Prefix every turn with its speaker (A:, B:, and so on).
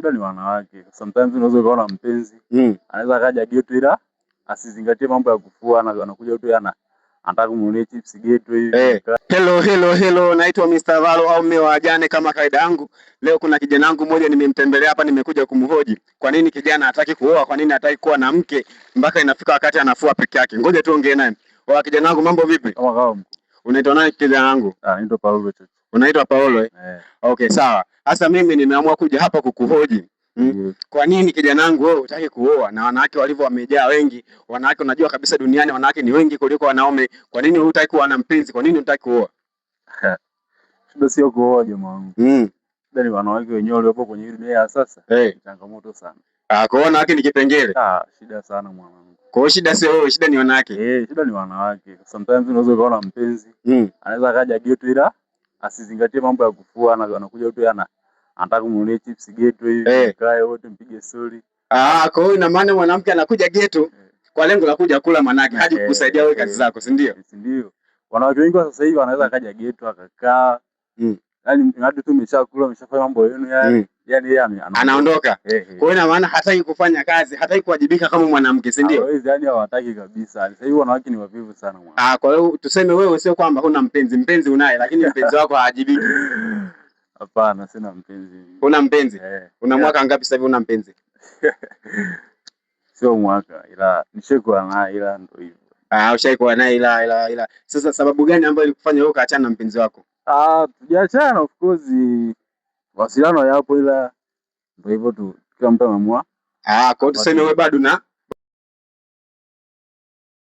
A: Shida ni wanawake. Sometimes unaweza ukaona mpenzi anaweza akaja geto ila asizingatie mambo ya kufua, anakuja tu anataka kumnunulia chips geto hivi.
B: Eh. Hello, hello, hello, naitwa Mr. Valo au mme wa wajane kama kawaida yangu. Leo kuna kijana wangu mmoja nimemtembelea hapa, nimekuja kumhoji kwa nini kijana hataki kuoa, kwa nini hataki kuwa na mke mpaka inafika wakati anafua peke yake. Ngoja tuongee naye. Oa kijana wangu, mambo vipi?
A: Kama kama
B: Unaitwa nani kijana wangu?
A: Ah, naitwa Paulo Chocho.
B: Unaitwa Paulo eh?
A: Eh.
B: Okay, sawa. Sasa mimi nimeamua kuja hapa kukuhoji.
A: Ndio.
B: Kwa nini kijana wangu wewe hutaki kuoa na wanawake walivyo wamejaa wengi? Wanawake unajua kabisa duniani wanawake ni wengi kuliko wanaume. Kwa nini hutaki kuwa na mpenzi? Kwa nini hutaki kuoa?
A: Shida sio kuoa jamaa wangu. Shida ni wanawake wenyewe waliopo kwenye hii dunia ya sasa. Changamoto sana.
B: Ah, kwa hiyo wanawake ni kipengele.
A: Ah, shida sana mwanangu.
B: Kwa hiyo shida sio wewe, shida ni wanawake.
A: Eh, shida ni wanawake. Sometimes unaweza ukaona mpenzi anaweza akaja geto ila asizingatie mambo ya kufua, anakuja tu anataka kumnunulia chips geto hivi, mkae wote mpige story.
B: Ah, kwa hiyo ina maana mwanamke anakuja geto kwa lengo la kuja kula, manake haji kukusaidia wewe kazi zako, si ndio?
A: Si ndio? Wanawake wengi wa sasa hivi wanaweza akaja geto akakaa. Yaani hadi tu umeshakula, umeshafanya mambo yenu yale. Yaani yeye
B: Anaondoka. Kwa hiyo ina maana hataki kufanya kazi, hataki kuwajibika kama mwanamke, si ndio?
A: Hawezi, yani hawataki kabisa. Sasa hivi wanawake ni wavivu sana mwana.
B: Ah, kwa hiyo tuseme wewe sio kwamba huna mpenzi, mpenzi unaye, lakini mpenzi wako hawajibiki.
A: Hapana, sina mpenzi.
B: Huna mpenzi?
A: Eh.
B: Una mwaka ngapi sasa hivi una mpenzi?
A: Sio mwaka, ila nishakuwa naye, ila ndio hivyo.
B: Ah, ushaikuwa naye ila sasa sababu gani ambayo ilikufanya wewe ukaachana na mpenzi wako?
A: Ah, tujaachana of course. Wasiliano yapo ila ndio hivyo tu, kila mtu ameamua.
B: Ah, kwa hiyo tuseme wewe bado na